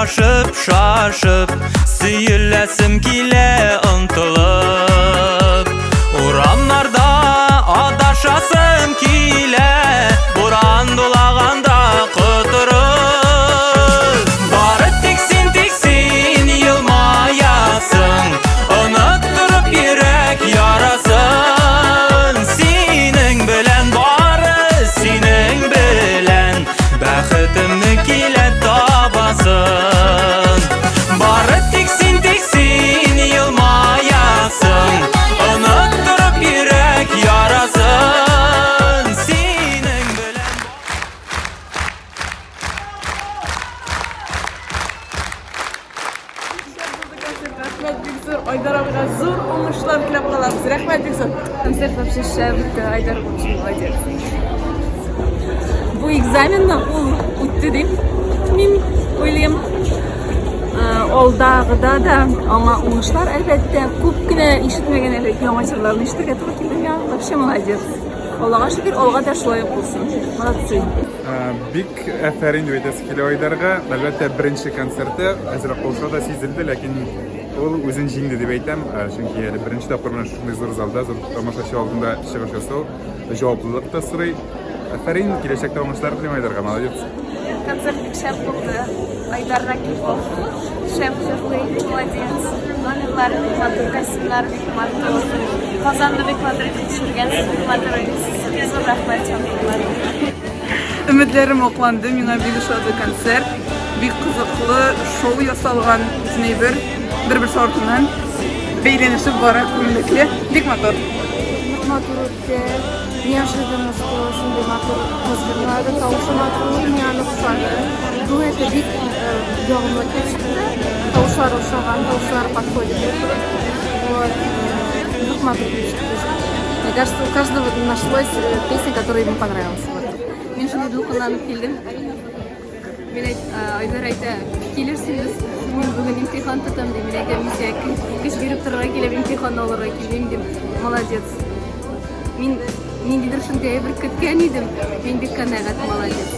Шашып, шашып, сөеләсем килә омтылып. Урамнарда адашасым килә, буран дулаганда котырып. Бары тик син, тик син елмаясың, оныттырып йөрәк ярасын. Синең белән бары синең белән Бәхетемне килә табасын. Бары тик син, тик син елмаясың, оныттырып йөрәк ярасын. Синең белән. Рәхмәт бик зур. Айдар абыйга зур уңышлар теләп калабыз. Рәхмәт бик зур. Концерт вообще шәп үтте. Айдар вообще молодец. Бу экзаменны ул үтте дип мин уйлыйм. Алдагыда да аңа уңышлар, әлбәттә. Күп кенә ишетмәгән әле яңа җырларны ишетергә туры килде миңа. Вообще молодец. Аллага шөкер, алга да шулай ук булсын. Молодцы. Бик әфәрин дип әйтәсе килә Айдарга. Әлбәттә, беренче концерты әзрәк каушау да сизелде, ләкин ул үзен җиңде дип әйтәм. Чөнки әле беренче тапкыр менә шушындый зур залда, зур тамашачы алдында чыгыш ясау җаваплылык та сорый. Әфәрин, киләчәктә уңышлар телим Айдарга, молодец. Концерт бик шәп булды. Айдар Ракипов шәп җырлый, молодец. Номерлары бик матур, костюмнары бик матур. Казанны бик матур итеп төшергәнсез, бик матур уйныйсыз. Зур рәхмәт чакырулар. Өметләрем акланды, миңа бик ошады концерт. Бик кызыклы шоу ясалган, бөтен әйбер бер-берсе артыннан бәйләнешеп бара, күңеллекле, бик матур. Бик матур үтте. Неожиданно, что шундый матур кыз җырлады, тавышы матур, миңа нык ошады. Дуэты бик ягымлы килеп чыкты. Тавышлары ошаган, тавышлары подходит друг другу. Вот. Бик матур килеп чыкты. Мне кажется, у каждого нашлась песня, которая ему понравилась. Вот. Мин шундый дулкынланып килдем. Мин әйт, Айдар әйтә, килерсең без, мин бүген имтихан тотам ди. Мин әйтәм, мин сиңа көч биреп торырга киләм, имтихан алырга килмим дим. Молодец. Мин ниндидер шундый әйбер көткән идем. Мин бик канәгать, молодец.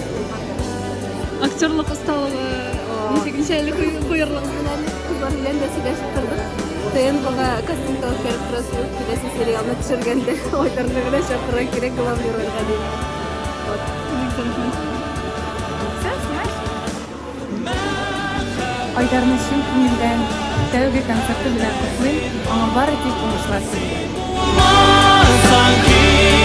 Актерлык осталыгы ничек ничәле куерлык белән кызлар белән дә сөйләшеп тордык. ТНВга кастинг үткәреп торасы юк, киләсе сериалны төшергәндә Айдарны гына чакырырга кирәк главный рольгә дип. Вот. Бик рәхмәт. Айдарны чын күңелдән тәүге концерты белән котлыйм, аңа бары тик уңышлар телим. Sanki.